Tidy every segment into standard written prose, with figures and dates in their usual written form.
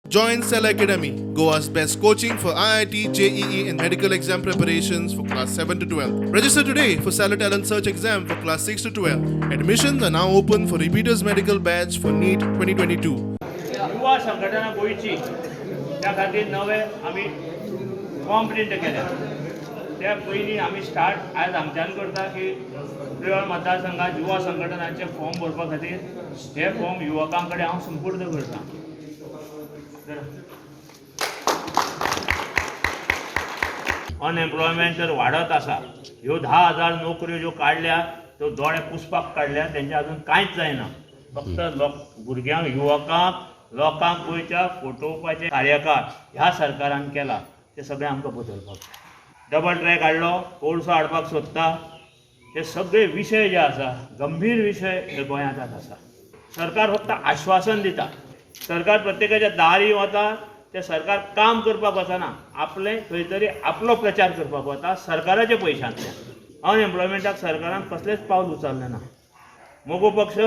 Join Cell Academy, Goa's best coaching for IIT, JEE, and medical exam preparations for class 7 to 12. Register today for Cellar Talent Search exam for class 6 to 12. Admissions are now open for repeaters medical batch for NEET 2022. युवा संघटना गोंयची त्या खातीर नवे आमी form print केल्या. त्या पयलीं आमी स्टार्ट आयज आमच्यान करता की प्रियोळ मतदारसंघात युवा संघटनांचे फॉर्म भरपा खातीर हे फॉर्म युवकां कडेन हांव सुपूर्द करता. अनएम्प्लॉयमेंट तर वाडत आसा. ह्यो 10,000 नोकऱ्यो ज्यो काडल्या त्यो दोळे पुसपाक काडल्या, तेंचे अजून कांयच जायना. फक्त लोक भुरग्यांक, युवकांक, लोकांक गोंयच्या फटोवपाचे कार्यकाळ ह्या सरकारान केला, ते सगळें आमकां बदलपाक जाय. डबल ट्रॅक हाडलो, कोळसो हाडपाक सोदता, हे सगळे विशय जे आसा गंभीर विशय हे गोंयांत आज आसा. सरकार फक्त आश्वासन दिता. सरकार प्रत्येकाच्या दारी वता, ते सरकार काम करपाक वचना, आपलें खंय तरी आपलो प्रचार करपाक वता सरकाराच्या पयशांतल्यान. अनएम्प्लॉयमेंटाक सरकारान कसलेंच पावल उचललें ना. मगो पक्ष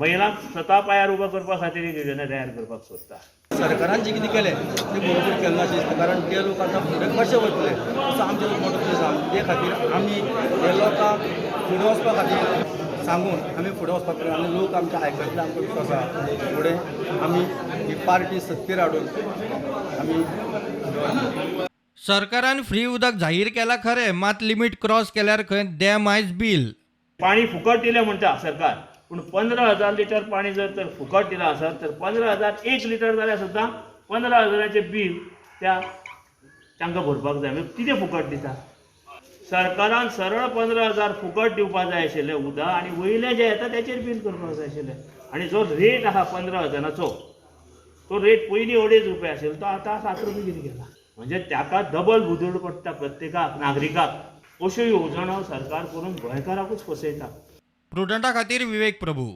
महिलांक स्वता पांयार उबो करपा खातीर एक योजना तयार करपाक सोदता. सरकारान जे कितें केलें तें बरोबर केलें ना अशें दिसता, कारण ते लोक आतां फुडें कशे वतले असो आमचो मोटो प्रस्न आसा. ते खातीर आमी हे लोकांक फुडें वचपा खातीर सांगून आमी फुडें वचपाक जाय आनी लोक आमचे आयकतले, आमकां विश्वास आसा. फुडें आमी ही पार्टी सत्तेर हाडून आमी सरकारान फ्री उदक जाहीर केला खरें, मात लिमीट क्रॉस केल्यार खंय दे मायज बील. पाणी फुकट दिलें म्हणटा सरकार, पूण 15,000 लिटर पाणी जर तर फुकट दिलां आसत तर 15,001 लिटर जाल्यार सुद्दां 15,000 बील त्या तांकां भरपाक जाय. म्हणजे कितें फुकट दिता सरकारान? सरळ 15,000 फुकट दिवपाक जाय आशिल्लें उदक आनी वयलें जें येता तेचेर बील करपाक जाय आशिल्लें. आनी जो रेट आसा 15,000चो तो रेट पयलीं 2.5 रुपया आशिल्लो, तो आतां 7 रुपया कितें केला. म्हणजे ताका डबल बुदूड पडटा प्रत्येकाक नागरिकाक. अश्यो येवजणो सरकार करून गोंयकाराकूच फसयता. प्रुडंटा खातीर विवेक प्रभू.